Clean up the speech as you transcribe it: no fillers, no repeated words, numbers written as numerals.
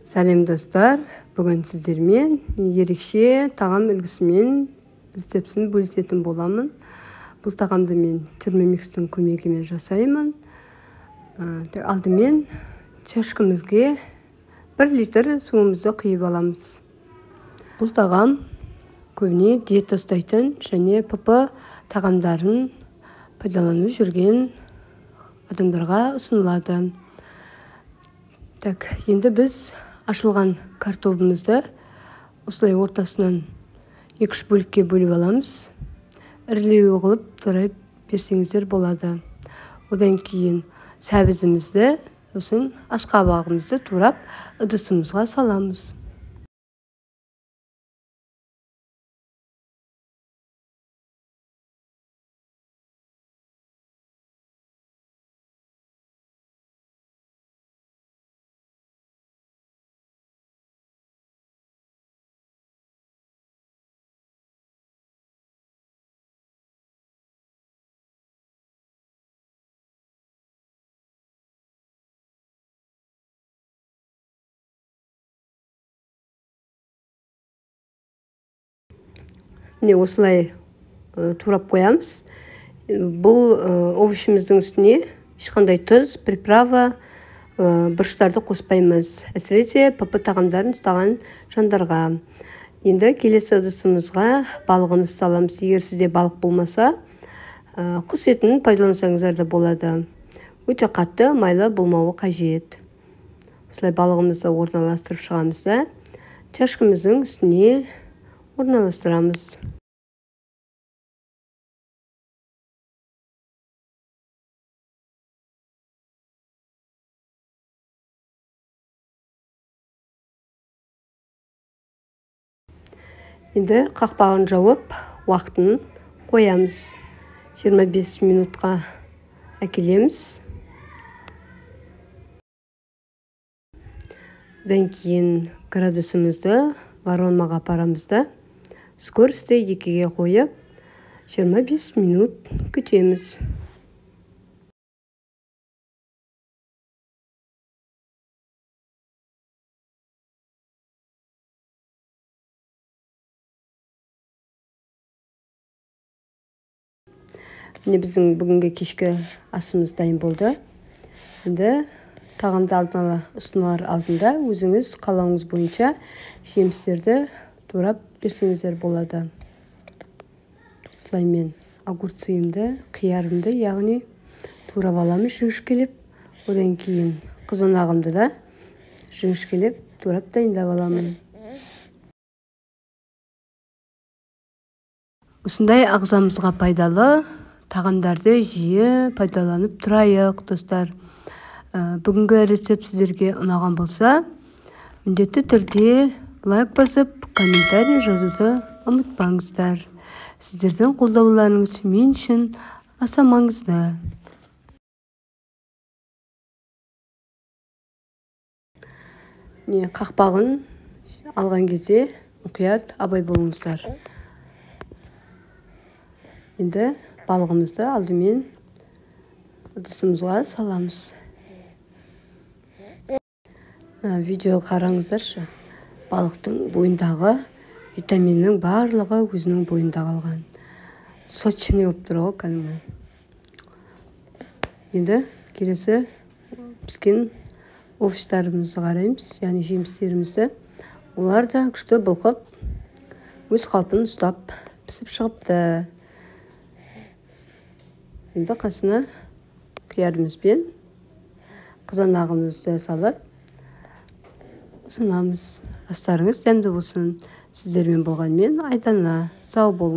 Сәлем достар, бүгін сіздермен ерекше тағам үлгісімен рецептін бөлісетін боламын. Бұл тағамды мен термомикстің көмегімен жасаймын. Алдымен чашкамызге 1 литр суымызды құйып аламыз. Бұл тағам көбіне диета ұстайтын және ПП тағамдарын пайдаланып жүрген адамдарға ұсынылады. Так, енді біз ашылған картобымызды осылай ортасынан 2-3 бөлікке бөліп аламыз. Ірілеу қылып турай берсеңіздер болады. Одан кейін сәбізімізді, сосын асқабағымызды турап ыдысымызға саламыз. Міне осылай турап қоямыз. Бұл овощымыздың үстіне ешқандай тұз, приправа, бұрыштарды қоспаймыз. Әсіресе ПП тағамдарын ұстаған жандарға. Енді келесі ыдысымызға балығымызды саламыз. Егер сізде балық болмаса, құс етін пайдалансаңыздар да болады. Өте қатты майлы болмауы қажет. Осылай балығымызды орналастырып шығамыз да, чашкамыздың үстіне орналастырамыз. Енді қақпағын жауып, уақытын қоямыз. 25 минутқа әкелеміз. Одан кейін градусымызды воронмаға апарамыз да, скорості 2-ге қойып, 25 минут күтеміз. Міне біздің бүгінгі кешкі асымыз дайын болды. Енді тағамды алдын ала ұсынар алдында өзіңіз қалауыңыз бойынша жемістерді турап берсеңіздер болады. Осылай мен огурцымды, қиярымды, яғни турап аламын жіңішкелеп. Одан кейін қызанағымды да жіңішкелеп турап дайындап аламын. Осындай ағзамызға пайдалы тағамдарды жиі пайдаланып тұрайық, достар. Бүгінгі рецепт сіздерге ұнаған болса, міндетті түрде лайк басып, комментарий жазуды ұмытпаңыздар. Сіздердің қолдауларыңыз мен үшін аса маңызды. Не, қақпағын алған кезде мұқият абай болыңыздар. Енді балығымызды алдымен ыдысымызға саламыз. Видео қараңыздаршы. Балықтың бойындағы витаминнің барлығы өзінің бойында қалған. Сочный болып тұр ғой кәдімгі. Енді келесі піскен овощтарымызды қараймыз, яғни жемістерімізді. Олар да күшті былқып, өз қалпын ұстап пісіп шығыпты. Енді қасына қиярымызбен қызанағымызды салып ұсынамыз. Астарыңыз дәмді болсын. Сіздермен болған мен Айдана. Сау болыңыз.